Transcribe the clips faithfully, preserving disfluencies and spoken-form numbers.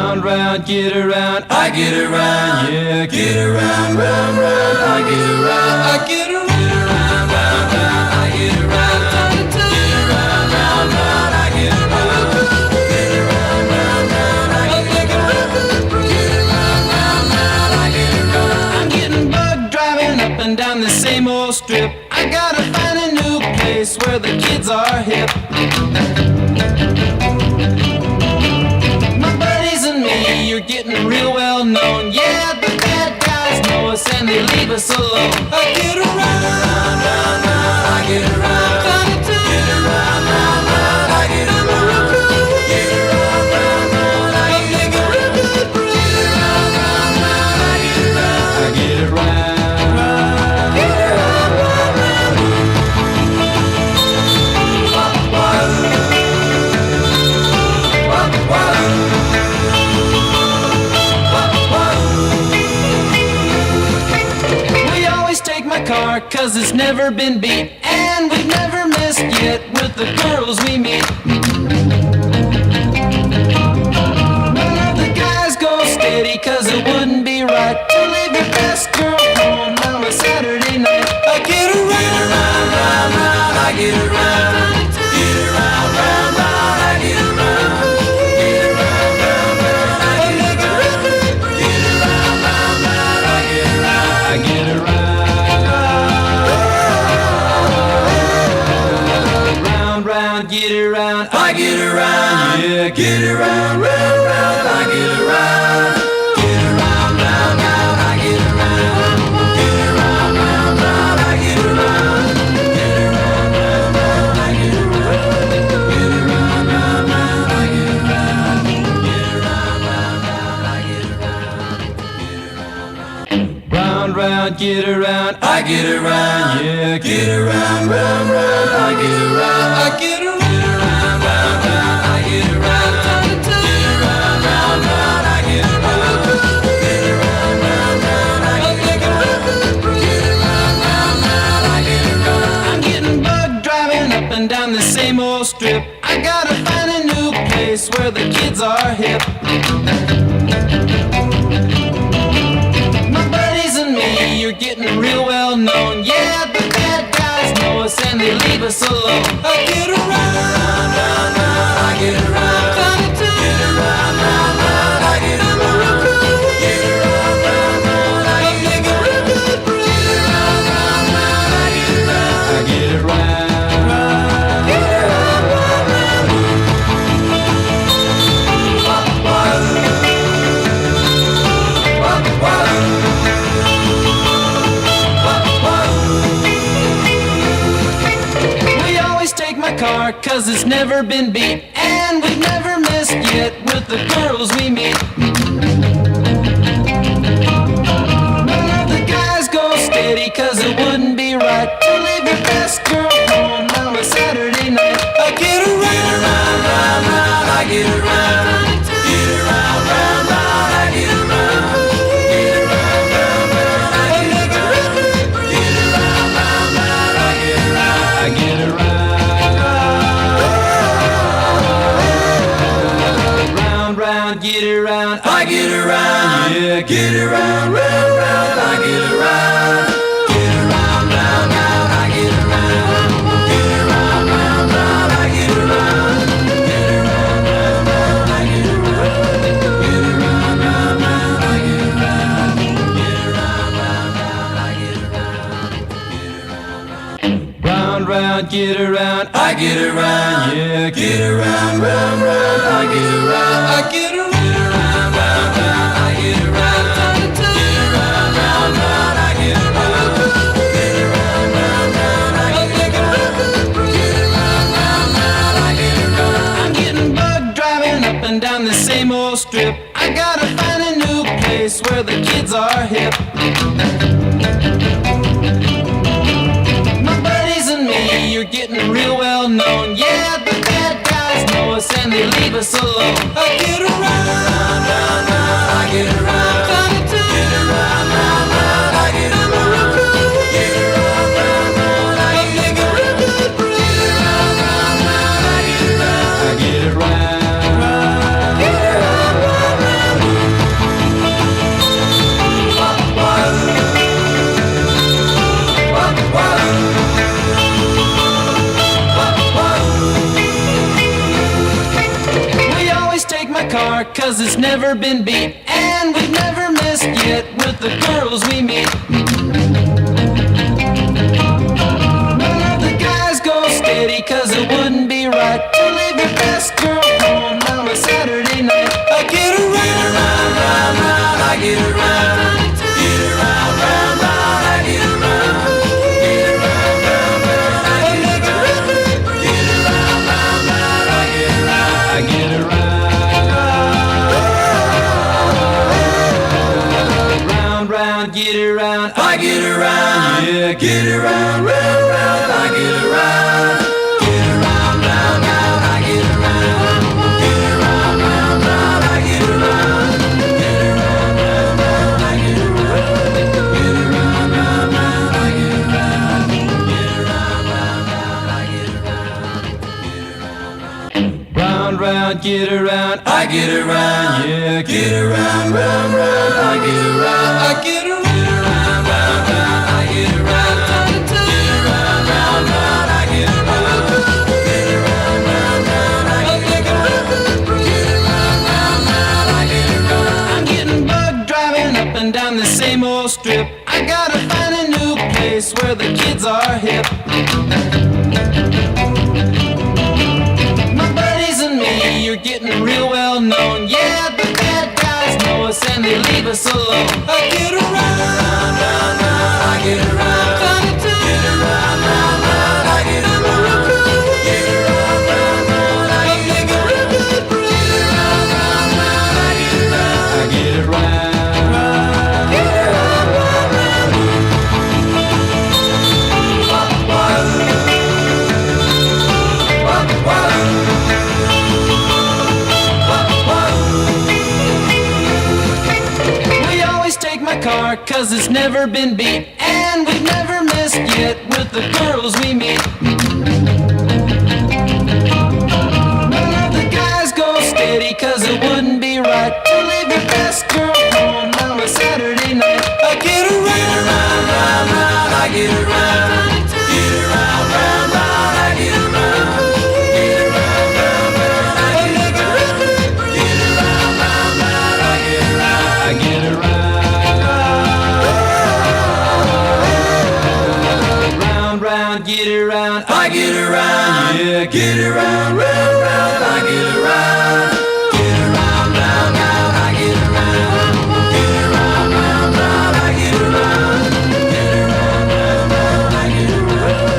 Round, round, get around, I get around, yeah, get around, round, round, I get around, I get around, round, round, I get around, get around, round, round, I get around, get around, round, round, I get around, get around, round, round, I get around. I'm getting bugged driving up and down the same old strip. I gotta find a new place where the kids are hip. My buddies and me, you're getting real well known. Yeah, the bad guys know us and they leave us alone. I get around, I get around, get around, I get around, get around, I get around, I get around. We always take my car, 'cause it's never been beat, and we've never missed yet with the girls we meet. None of the guys go steady, 'cause it wouldn't be right to leave your best girl home on a Saturday night. I get around, round, round, I get around. Get around, round, round, I get around. Get around, round, round, I get around. Get around, round, round, I get around. I get around. Round, round, get around, I get around. Yeah, get around, round, round, I get around. Get around, round, round, I get around. Get around, round, round, I get around. Get around, round, round, I get around. Get around, round, round, I get around. Get around, round, round, I get around. Round, round, get around, I get around, yeah, get around, round, round, I get around, I get around, round, round, I get around, get around, round, round, I get around, get around, round, round, I get around, get around, round, round, I get around. I'm getting bugged driving up and down the same old strip. I gotta find a new place where the kids are hip. My buddies and me, you're getting real well known. Yeah, the bad guys know us and they leave us alone. I get around, round, round, I get around. Get around, round, round, I get around. Get around, round, round, I get around. Get around, round, round, I get around. I get around. We always take my car, 'cause it's never been beat, and we've never missed yet with the girls we meet. None of the guys go steady, 'cause it wouldn't be right to leave your best girl home on a Saturday night. I get around, round, round, I get around. Get around, round, round, I get around. Get around, round, round, I get around. Get around, round, round, I get around. I get around. Round, round, get around, I get around. Yeah, get around, round, round, I get around. Get around, round, round, I get around. Get around, round, round, I get around. Get around, round, round, I get around. Get around, round, round, I get around. Get around, round, round, I get around. Round, round, get around, I get around. Yeah, get around, round, round, I get around. I get around, round, round, I get around. Get around, round, round, I get around. Get around, round, round, I get around. Get around, round, round, I get around. I'm getting bugged driving up and down the same old strip. I gotta find a new place where the kids are hip. My buddies and me, you're getting real well known. Yeah, the bad guys know us and they leave us alone. I get around, round, round, I get around. Get around, round, round, I get around. Get around, round, round, I get around. Get around, round, round, I get around. Get around, round, round, Car, 'cause it's never been beat, and we've never missed yet with the girls we meet. None of the guys go steady, 'cause it wouldn't be right to leave your best girl home on a Saturday night. I get around, round, round, I get around. Get around, round, round, I get around. Get around, round, round, I get around. Get around, round, round, I get around. I get around. Round, round, get around, I get around. Yeah, get around, round, round, I get around. Get around, round, round, I get around. Get around, round, round, I get around. Get around, round, round, I get around. Get around, round, round, I get around. Get around, round, round, I get around. Round, round, get around, I get around, yeah. Get around, round, round, I get around. I get around, round, round, I get around. Get around, round, round, I get around. Get around, round, round, I get around. Get around, round, round, I get around. I'm getting bugged driving up and down the same old strip. I gotta find a new place where the kids are hip. My buddies and me, you're getting real well known. Yeah, the bad guys know us and they leave us alone. I get around, round, round, I get around. Get around, round, round, I get around. Get around, round, round, I get around. Get around, round, round, I get around. I get around. We always take my car, 'cause it's never been beat. And we've never missed yet with the girls we meet. None of the guys go steady, 'cause it wouldn't be right to leave your best girl home on a Saturday night. I get around, round, round, I get around. Get around, round, round, I get around. Get around, round, round, I get around. Get around, round, round, I get around. Round, round, get around, I get around. Yeah, get around, round, round, I get around. Get around, round, round, I get around. Get around, round, round, I get around. Get around, round, round, I get around.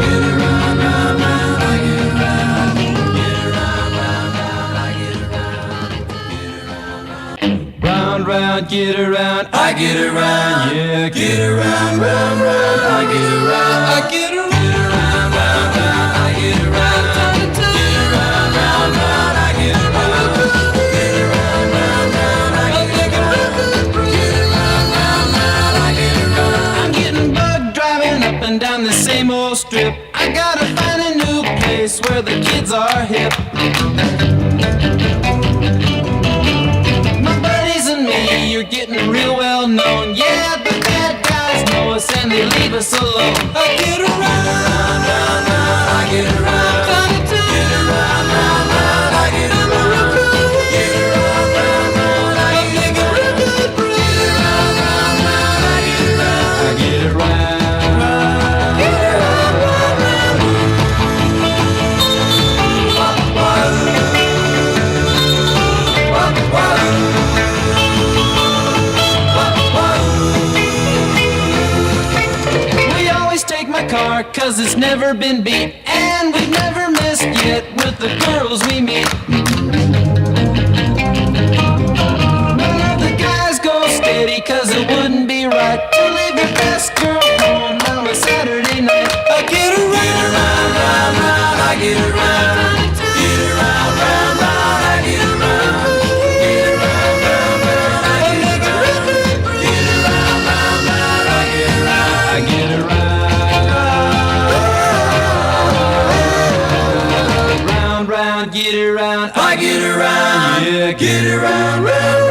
Get around, round, round, I get around. Get around, round, round, I get around. Round, round, get around, I get around, yeah. Get around, round, round, I get around. I get around, round, round, I get around. Get around, round, round, I get around. Get around, round, round, I get around. Get around, round, round, I get around. I'm getting bugged driving up and down the same old strip. I gotta find a new place where the kids are hip. My buddies and me, you're getting real well known. Yeah, the bad guys know us and they leave us alone. I get around, round, round, I get around. Get around, round, round, I get around. Get around, round, round, I get around. Get around, round, round, I get around. I get around. We always take my car, 'cause it's never been beat. And we've never missed yet with the girls we meet. None of the guys go steady, 'cause it wouldn't be right to leave your best girl home on a Saturday night. I get around, round, round, I get around. Get around, round, round, I get around. Get around, round, round, I get around. Get around, round, round, I get around. I get around. Round, round, get around, I get around. Yeah, get around, round,